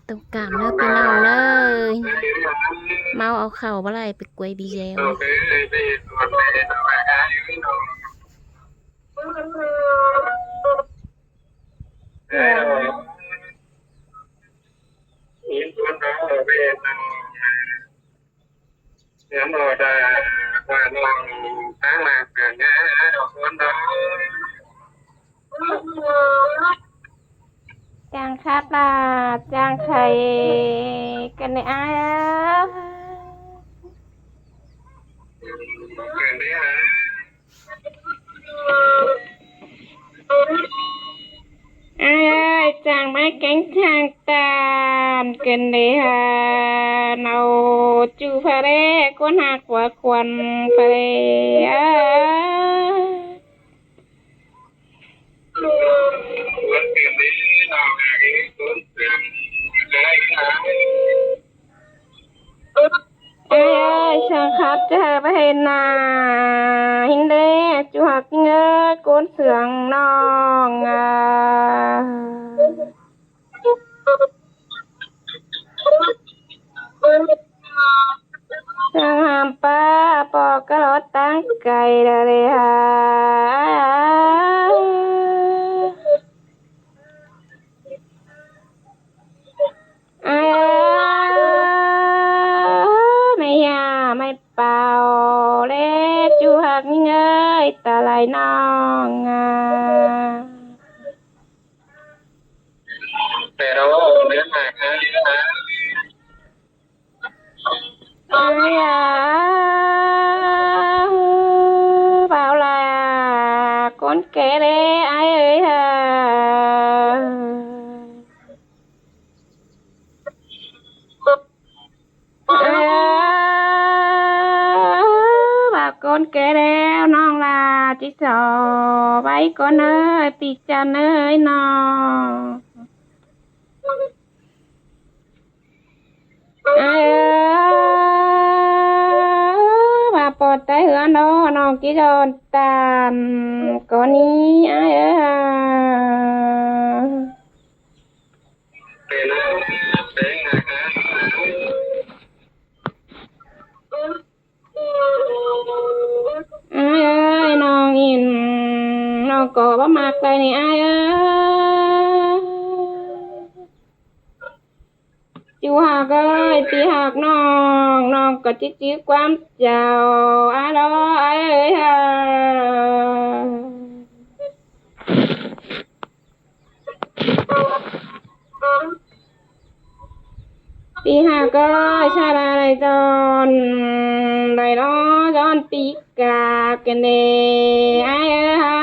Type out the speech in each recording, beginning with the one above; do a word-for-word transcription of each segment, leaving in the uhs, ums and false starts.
Tông cảm ꞌnớ ꞌpi ꞌnọng ꞌnớ. ꞌMáu au khảu báu đảy, ꞌpưa quay video. Chang khắp ꞌlạ, chang khay ꞌcọ ꞌnị ải ới. Ải ới, chang ꞌmá kéng chang ꞌtan ꞌcọ ꞌnị hả, ꞌnị ꞌchu ꞌphạ ꞌlế, ꞌcốn ꞌhặc ꞌquá khuôn ꞌphạ ꞌlế. Ải ới, chang khắp ꞌchớ ꞌhê ꞌva hên nả, ꞌhịn ꞌlế, ꞌchu ꞌhặc ꞌnhính ới, ꞌcốn sương ꞌnọng a. Chang hảm ꞌpá ꞌpo cá lót ꞌtáng khay đa ꞌlế hả. Ải ới, ꞌmá ꞌya ꞌmá pao ꞌlế, ꞌchu ꞌhặc ꞌnhính ới, ta lai ꞌnọng a. Ải ới, pao lai ꞌcốn ké ꞌlế ải ới hả. Ải ới, pao ꞌcốn ké ꞌlế, ꞌnọng ꞌlạ ꞌchí so ꞌvạy ꞌcốn ới, ꞌpi ꞌchăn ới ꞌnọng. Ải ới, ꞌva ꞌpo ꞌtếng ꞌhướn ꞌnọng ꞌnọng ꞌchí dọn ꞌtan ꞌcọ ꞌnị ải ới hả. Ải ới, ꞌnọng ꞌnhính ꞌnọng ꞌcọ báu ꞌmặc lai ꞌnị ải ới. ꞌChu ꞌhặc ới, ꞌpi ꞌhặc ꞌnọng, ꞌnọng ꞌcọ ꞌchí chứ ꞌquám chảu ải ới hả. ꞌPi ꞌhặc ới, ꞌchạ lai lai dọn, lai ꞌló dọn ꞌpi ꞌcạ ꞌcọ ꞌnị ải ới hả.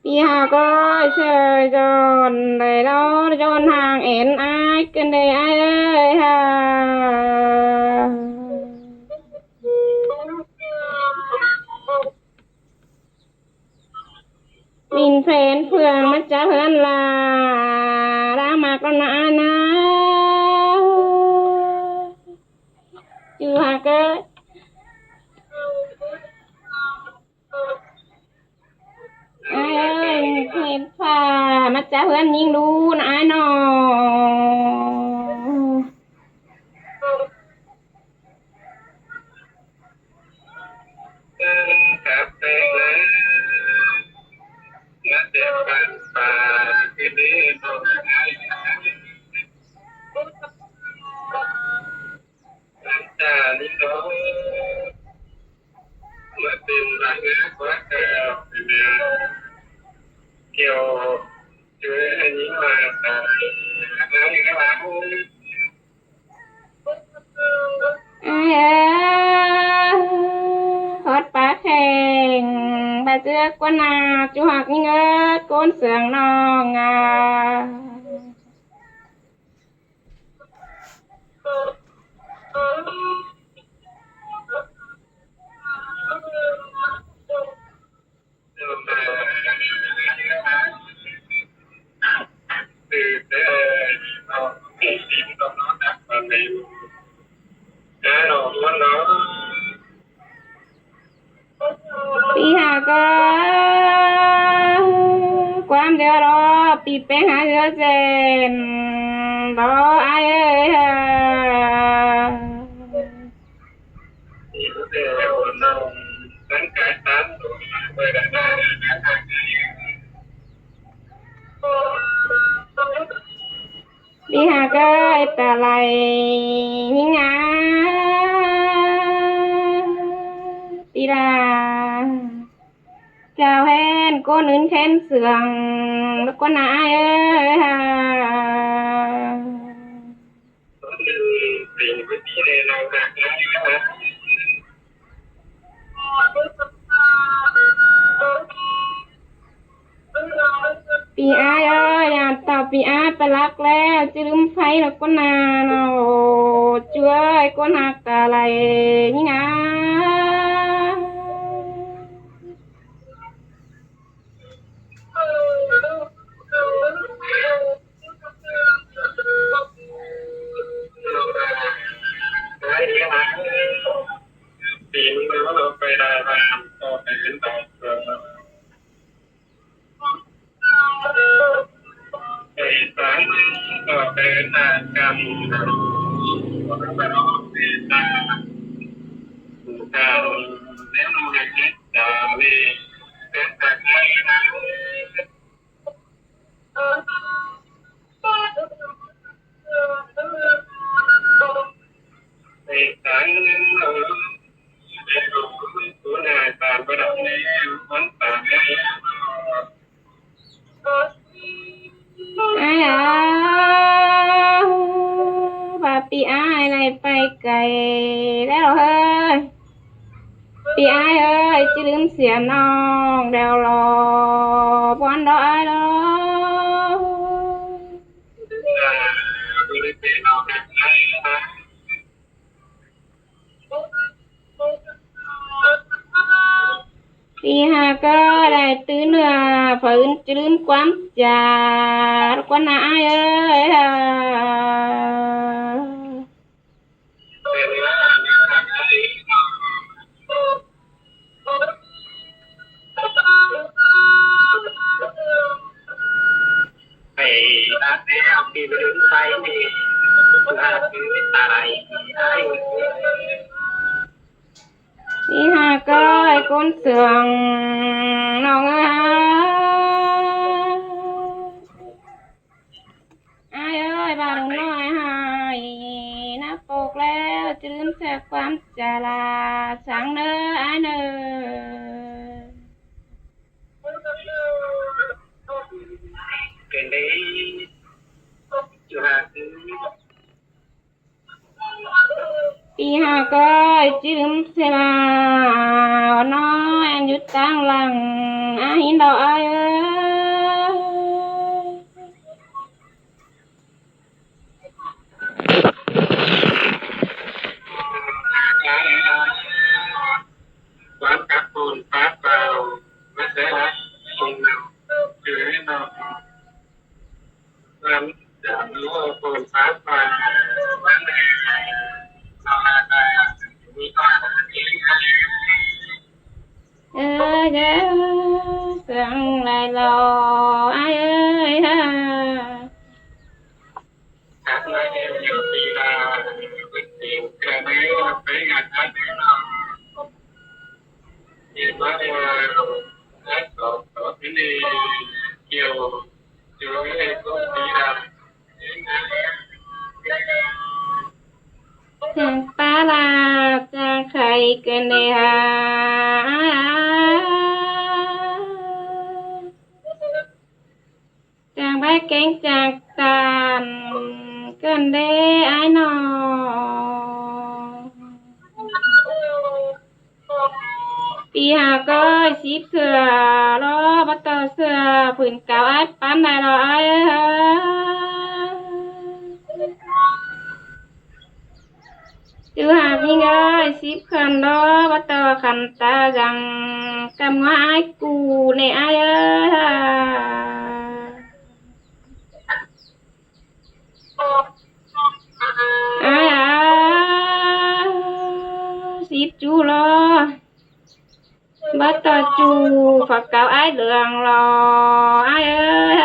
ꞌPi ꞌhặc ới, ꞌchạ lai dọn, lai ꞌló dọn ꞌhang ên ải ꞌcọ ꞌnị ải ới hả. ꞌMính phén phương ꞌmá chắp ꞌhướn ꞌlạ, đang ꞌmặc ꞌló ꞌnớ ải ꞌnớ. ꞌChu ꞌhặc ới. Ải ới, ꞌmính phén phả ꞌmá chắp ꞌhướn ꞌnhính ꞌlụk ꞌnớ ải ꞌnọ. Ải ới, hót pá kheng, pá ꞌchưa ꞌquá ꞌnạ, ꞌchu ꞌhặc ꞌnhính ới, ꞌcốn sương ꞌnọng a. ꞌPi ꞌhặc ới. ꞌPi pé hák ꞌhứa ꞌdệt lo ai ới ha. ꞌPi hák ới, ta lai ꞌnhính a, ꞌpi đa chao ꞌhẹn ꞌcốn ứn ꞌkhén sương, ꞌcốn a ai ới ha. ꞌPi ai ới, dản tảu ꞌpi ai ꞌpá lắc ꞌlẹo, ꞌchí ꞌlứm pháy lo ꞌcốn a ꞌnọ. ꞌChưa ới, ꞌcốn hák ta lai ꞌnhính a. Ai a, ba ꞌpi ai lai pay cay ꞌlẹo ới. ꞌPi ai ới, ꞌchí ꞌlứm sia ꞌnọng ꞌlẹo lo, bón đó ai lo. ꞌPi hák ới, lai ꞌtứ ꞌnưa, phaư ứn ꞌchí ꞌlứm ꞌquám cha, ꞌquám na ai ới ha. ꞌPi hák ới, ꞌcốn sương ꞌnọng ới ha. Ai ới, ba ꞌnọng ꞌnọi ha, ꞌnạp ꞌpộc ꞌlẹo, ꞌchí ꞌlứm ꞌchưa ꞌquám cha ꞌla, sáng ꞌnớ, ai ꞌnớ. ꞌPi hák ới, ꞌchí ꞌlứm ꞌchưa ꞌla, ꞌnọi ăn dú ꞌtáng lăng, ai ꞌhín đó ai ới. Ơ, dơ, sương lai lo, ai ới ha. Chang ꞌpá ꞌla, chang khay ꞌcợn đê ha. Chang bái kéng chang ꞌtan, ꞌcợn đê ai ꞌnọ. ꞌPi hák ới, síp sửa lo, báu ꞌto sửa phưn cáo ai ꞌpán đảy lo ai ới. Chứ hák ꞌnhính ới, síp khăn lo, báu ꞌto khăn ta dăng, căm ꞌngúa ai cu ꞌnị ai ới. Ai a, síp ꞌchu lo. Báu ꞌtoi ꞌchu phả cáu ải ꞌlương lo, ải ơi.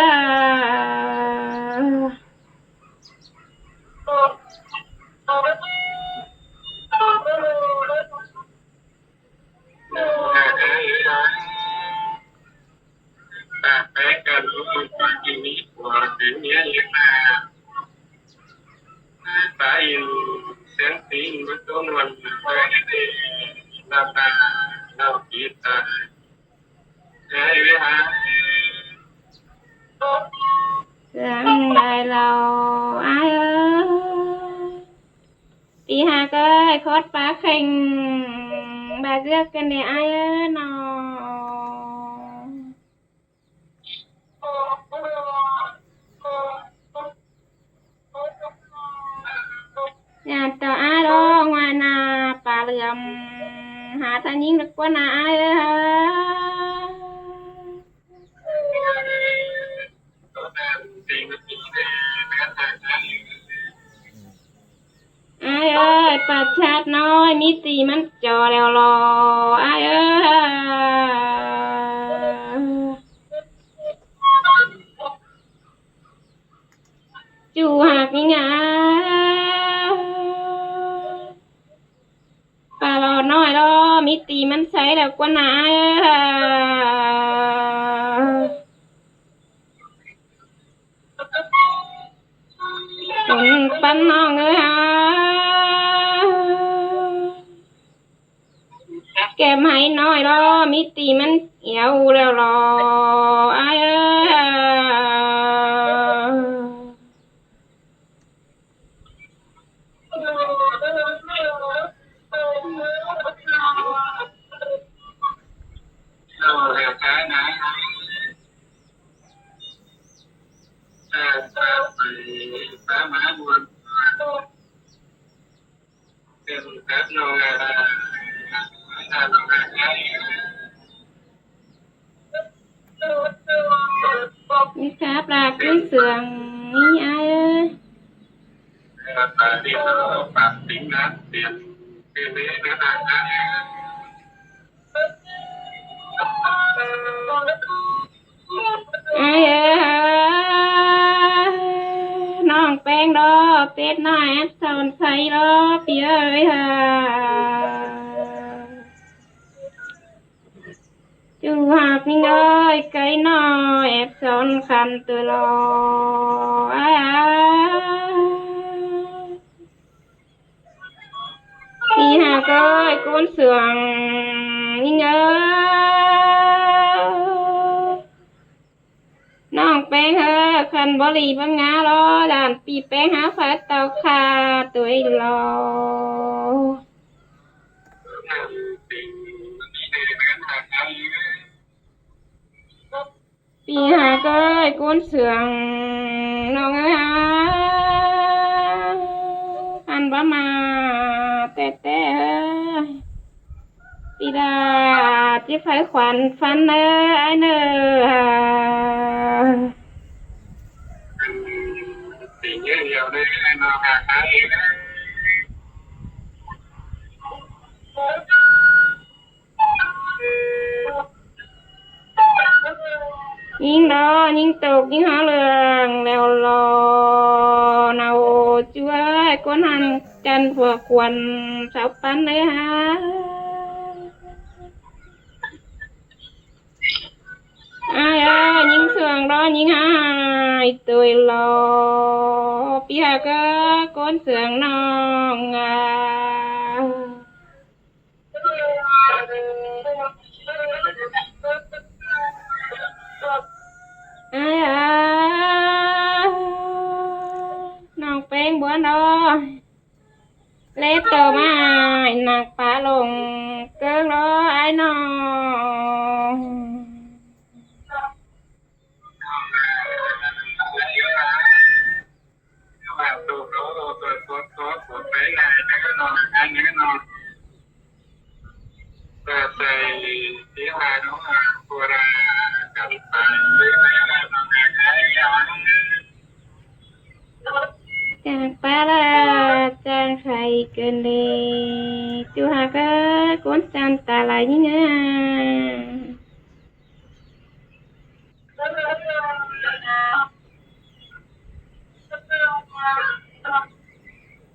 Sương lai lo, ải ơi. ꞌPi ꞌhặc ơi, khót pá kheng, ba ꞌdứa căn đé ải ơi nó. Dản ꞌtọ ải lo, ꞌngoái ꞌna pá ꞌlưm, hák ꞌta ꞌnhính ꞌlưk ꞌquá ꞌna ải ơi. Ải ơi, pá chát ꞌnọi, ꞌmí ti ꞌmắn ꞌchọ ꞌlẹo lo, ải ơi. ꞌChu ꞌhặc ꞌnhính ải. Pá lo ꞌnọi lo, ꞌmí ti ꞌmắn sáy ꞌlẹo ꞌquá ꞌna ải ơi. Cun ꞌpắn ꞌnọng ới ha. Kém hák ꞌnọi lo, ꞌmí ti ꞌmắn éo ꞌlẹo lo, ải ơi. ꞌMí khắp ꞌlạ ꞌcốn sương ꞌnị ải ơi. Ải ơi, ꞌnọng ꞌpéng lo, pết ꞌnọi ép son sáy lo, ꞌpi ơi ha. ꞌChu ꞌhặc ꞌnhính ơi, cáy ꞌnọi ép son khăn ꞌtoi lo. Ải ơi. ꞌPi ꞌhặc ơi, ꞌcốn sương ꞌnhính ơi. ꞌNọng ꞌpéng ơi, khăn báu đi báu ngá lo, dản ꞌpi ꞌpéng hák phái ꞌtạu khả ꞌtoi lo. ꞌPi ꞌhặc ơi, ꞌcốn sương ꞌnọng ơi ha. Khăn báu ꞌmá ꞌtẹ ꞌtẹ ơi. ꞌPi ꞌlạ ꞌchí phái khuôn phăn ơi, ải ơi. ꞌNhính lo, ꞌnhính tốc, ꞌnhính hák ꞌlương ꞌlẹo lo. ꞌNọ ꞌchu ơi, ꞌcốn hăn căn phua khuôn sáu ꞌpắn ới ha. Ải ơi, ꞌnhính sương lo, ꞌnhính hák ꞌtoi lo. ꞌPi ꞌhặc ơi, ꞌcốn sương ꞌnọng ải. Ải ơi, ꞌnọng ꞌpéng bón lo. Lết tô ꞌmá ải, ꞌnọng pá lông ꞌcớng lo ải ꞌnọng. Chang pá ꞌlạ, chang khay ꞌcợn đi. ꞌChu ꞌhặc ới, ꞌcốn ꞌchăn ta lai ꞌnhính ới.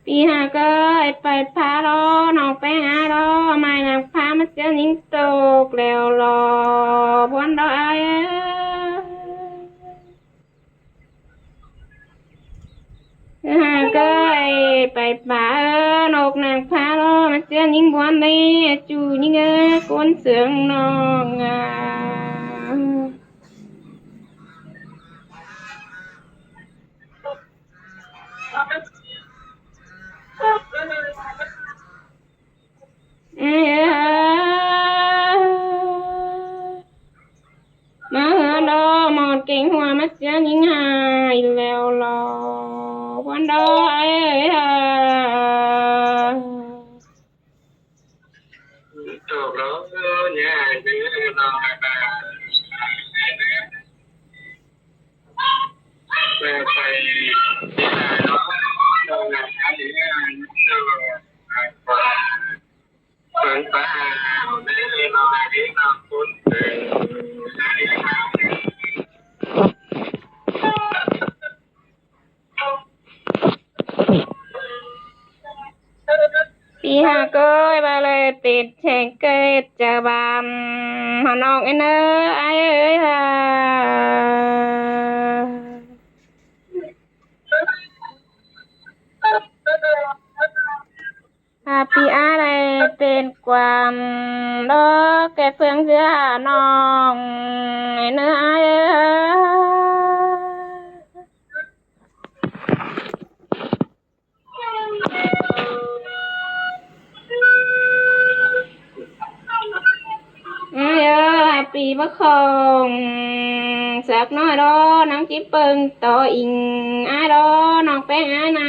ꞌPi ꞌhặc ới, pay phá ꞌló, ꞌnọng ꞌpéng ái ꞌló, ꞌmạy nẳng phá ꞌmá ꞌchưa ꞌnhính tốc lẻo lo, ꞌpuốn ꞌló ái ới. ꞌHặc ới, pay phá ới, ꞌnộc nẳng phá ꞌló, ꞌmá ꞌchưa ꞌnhính ꞌpuốn đi, ꞌchu ꞌnhính ới, ꞌcốn ꞌsướng ꞌnọng a. Ái ới, ꞌmá ꞌhứa ꞌló, ꞌmọt kéng hua ꞌmá ꞌchưa ꞌnhính hảư lẻo lo, ꞌpuốn ꞌló ái ới. ꞌPi ꞌhặc ới, ꞌva ꞌlẹ pên chẻng ꞌcợt chaư ban hảư ꞌnọng ꞌnớ, ái ới hả. Hả, ꞌpi ái ꞌlẹ pên quan ꞌló ké ꞌphướng ꞌdứa hả ꞌnọng ꞌnớ, ái ới hả. Ái ới, hả, ꞌpi báu khong sặc ꞌnọi ꞌló, ꞌnọng ꞌchí ꞌpơng tó inh ái ꞌló, ꞌnọng ꞌpéng ái nả.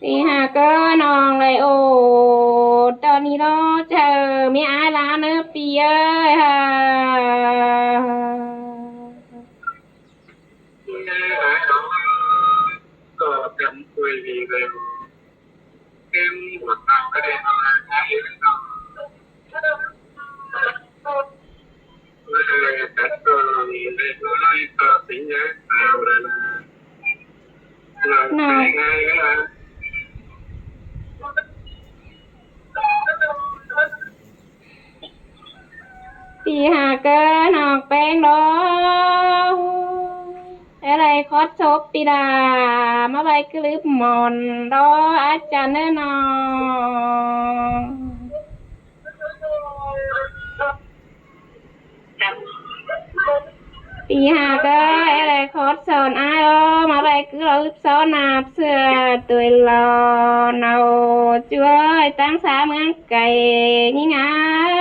ꞌPi ꞌhặc ới, ꞌnọng ꞌlẹ ổ ꞌtọn ꞌnị ꞌló, chaư ꞌmí ái ꞌlạ ꞌnớ ꞌpi ới hả. Nả. ꞌPi ꞌhặc ới, ꞌnọng ꞌpéng ꞌló. Ái ꞌlẹ khót sốp ꞌpi đa, ꞌmá ꞌvạy ꞌcứ ꞌlứp mỏn ꞌló, ái chăn ới ꞌnọng. ꞌPi ꞌhặc ới, ái ꞌlẹ khót son ái ới, ꞌmá ꞌvạy ꞌcứ ꞌlứp son ꞌnạp ꞌsứa ꞌtoi lo nau ꞌchu ới, ꞌtáng xa ꞌmướng cay ꞌnhính ái.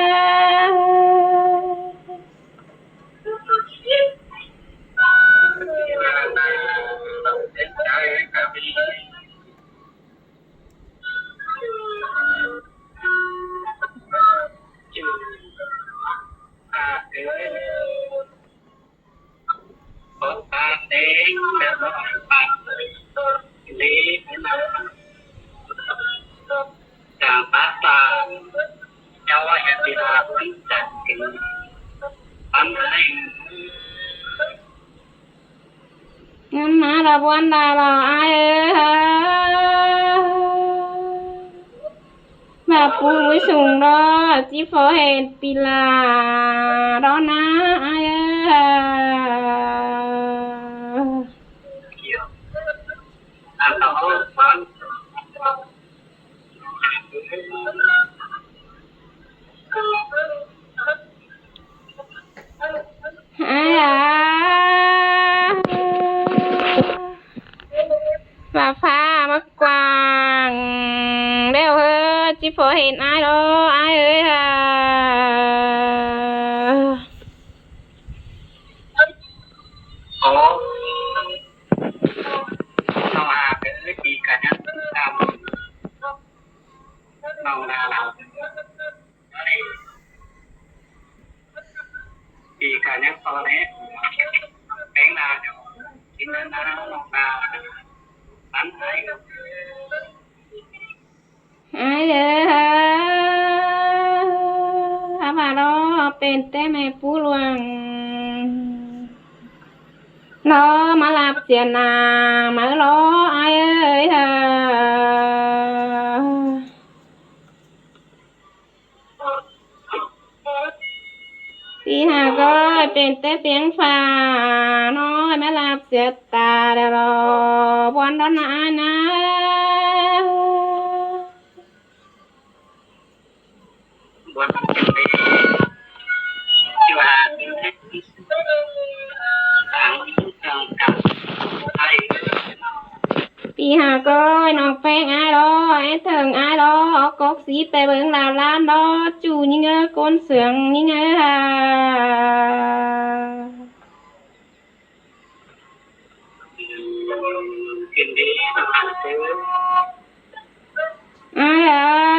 ꞌNhắn ꞌmá ꞌlạ ꞌpuốn đa ꞌlạ ái ới hả. ꞌVa ꞌpứng ꞌmí sung ꞌló, ꞌchí phó hên ꞌpi ꞌlạ ꞌló ꞌnớ ái ới hả. Ái à. ꞌVa phá ꞌmá quảng ꞌlẹo ꞌhứ, ꞌchí phó hên ái ꞌló, ái ới à. Đi cả nhắc to đấy. Cái là chín mươi ba, ba, tám hai. Ái ơi, hả mà nó bên té mẹ phú luồng. Nó mà lạp sia nà, mà nó ái ơi hả. Pí hả ơi, bên té piếng phà, nó mà lạp sia tà đà lò, buôn đó nà ái nà. Pí hả ơi, nong peng ái lo, é thơng ái lo, cốc sí pé bớng lào lam lo, chủ nhính ơ, cốn sướng nhính ơ hả. Ái ơi,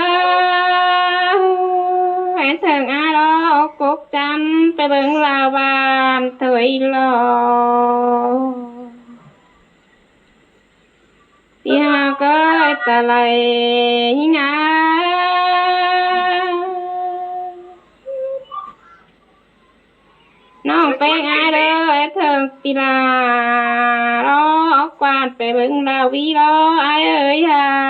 é thơng ái lo, cốc chăn pé bớng lào bàn thời lo. Pí hả ơi, ta lại nhính ái. Nong peng ái lo, é thơng pí là lo, quan pé bớng lào ví lo, ái ơi hả.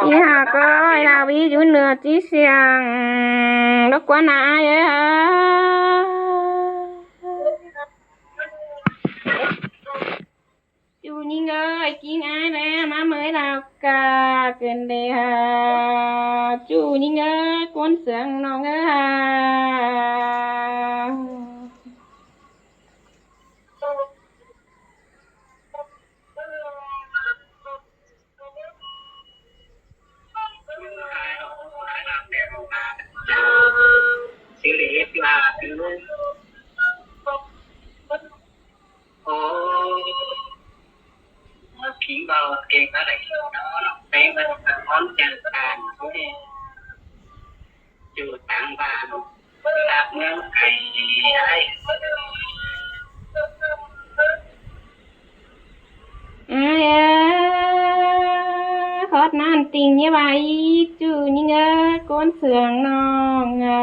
Pí hả ơi, lào ví dụ nửa tí xiang, đốc quan ái ơi hả. Chủ nhính ơi, kính ái mẹ, má mới lào cả, cần đề hả. Chủ nhính ơi, cốn sướng nong ơi hả. Ái ơi, hót ꞌnặn ꞌtinh ꞌnhá bai, chủ nhính ơi, cốn sướng nong ơi.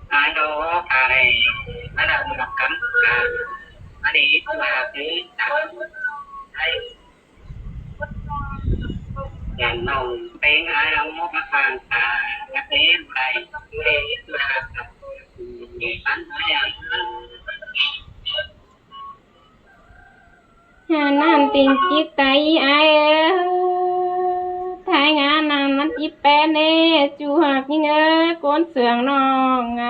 Ái ơi, ái ơi, ái ơi, ái ơi. Hả, ꞌnặn ꞌtinh chít tay ái ơi. Thái ngán ꞌnặn ꞌmắn chít pé ꞌnê, chủ hạc nhính ơi, cốn sướng nong à.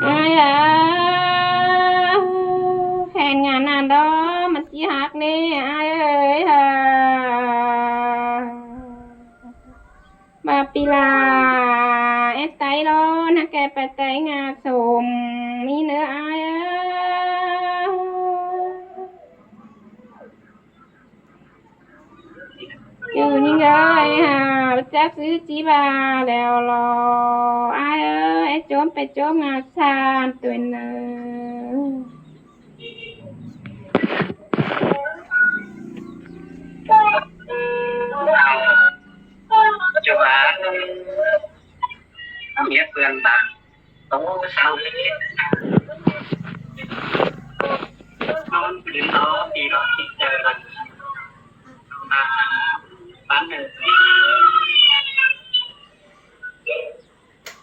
Ái à, hên ngán ꞌnặn đó, ꞌmắn ꞌchí hák ꞌnê, ái ơi hả. Ba pí là, ét tay lo, ꞌnạ kẻ pé tay ngà sôm, mi nớ ái à. Chủ nhính ơi hả, chắc xứ ꞌchí ba lẻo lo, ái ơi, é chốm pé chốm ngà san tuần nơ. Chua, nó miết vườn bạn, tố sao lễ. Con đến đó thì nó chỉ chờ là, à, bán được.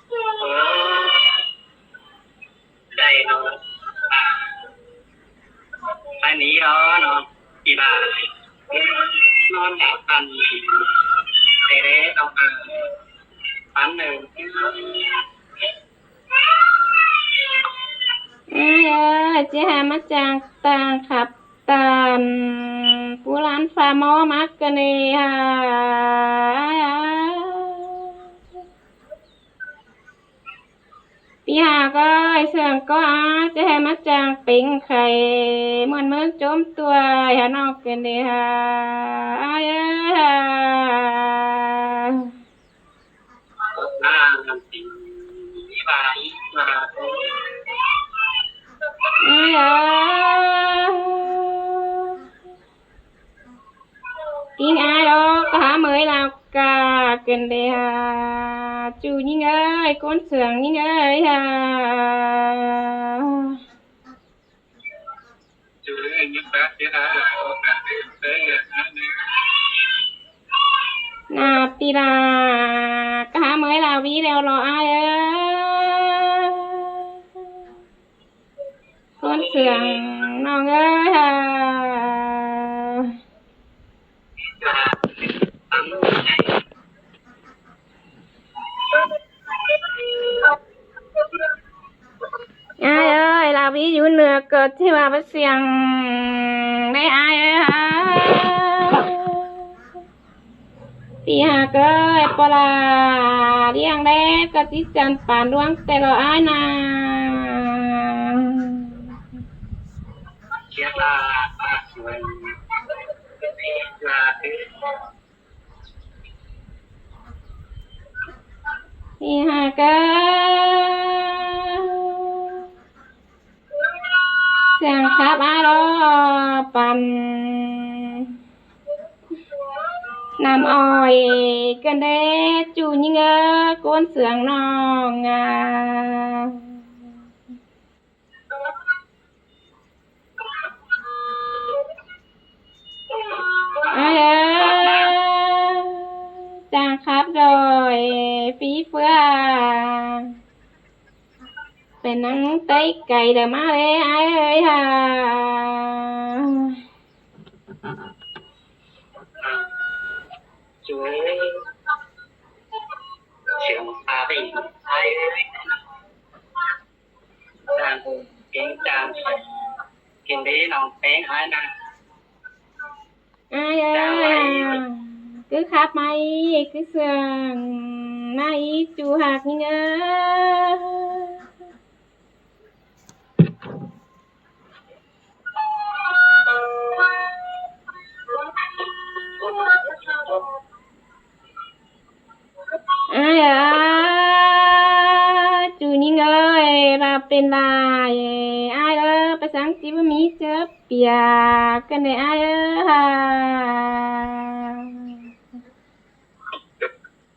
Ủa? Đây nó. Ai ní đó nó. Thì là nó đã ăn thì để Ơi ơi, ꞌchí hảư ꞌmá chang tang khắp ꞌtan pú ꞌlan pha ꞌmo ꞌmặc ꞌcọ ꞌnị hả. Ơi ơi. ꞌPi ꞌhặc ơi, sương ꞌcọ ải, ꞌchí hảư ꞌmá chang pên khay ꞌmuôn ꞌmướng ꞌchốm ꞌtoi hả ꞌnọng ꞌcọ ꞌnị hả. Ơi ơi hả. Ơi ơi. ꞌKính ải ꞌló, cá hả ꞌmới ꞌlạu ꞌcọ ꞌcọ ꞌnị hả. ꞌChu ꞌnhính ơi, ꞌcốn sương ꞌnhính ơi hả. ꞌNạ ꞌpi ꞌlạ, cá hả ꞌmới ꞌlạu ꞌví ꞌlẹo lo ải ơi. ꞌCốn sương ꞌnọng ơi hả. Ơi ơi, ꞌlạu ꞌví dú ꞌnưa ꞌcọ ꞌchí ꞌva báu siêng ꞌnị ải ơi hả. ꞌPi ꞌhặc ơi, ꞌpo ꞌla ꞌliệng đé ꞌcọ ꞌchí chăn păn ꞌluống ꞌtẹ lo ải ꞌnạ. ꞌPi ꞌhặc ơi, sương khắp ải ꞌló păn ꞌnặm ỏi ꞌcọ ꞌnị, ꞌchu ꞌnhính ơi, ꞌcốn sương ꞌnọng ải. Ơi ơi, chang khắp ꞌló ải, ꞌpi ꞌphưa. Pên ꞌnăng ꞌtếng cay đa ꞌmá ꞌlế ải ơi hả. Ơi ơi, cứ khắp ꞌmá ꞌí, cứ sương ꞌmá ꞌí, ꞌchu ꞌhặc ꞌnhính ơi. Ơi ơi, ꞌchu ꞌnhính ơi, ꞌva pên lai ải ơi, ꞌpưa săng ꞌchí báu ꞌmí ꞌchớ piak ꞌcọ ꞌnị ải ơi hả.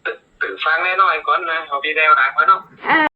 Thử, thử phang ꞌnẹ ꞌnọi ꞌcốn ꞌnớ, hảư video đảy ꞌmá ꞌnớ.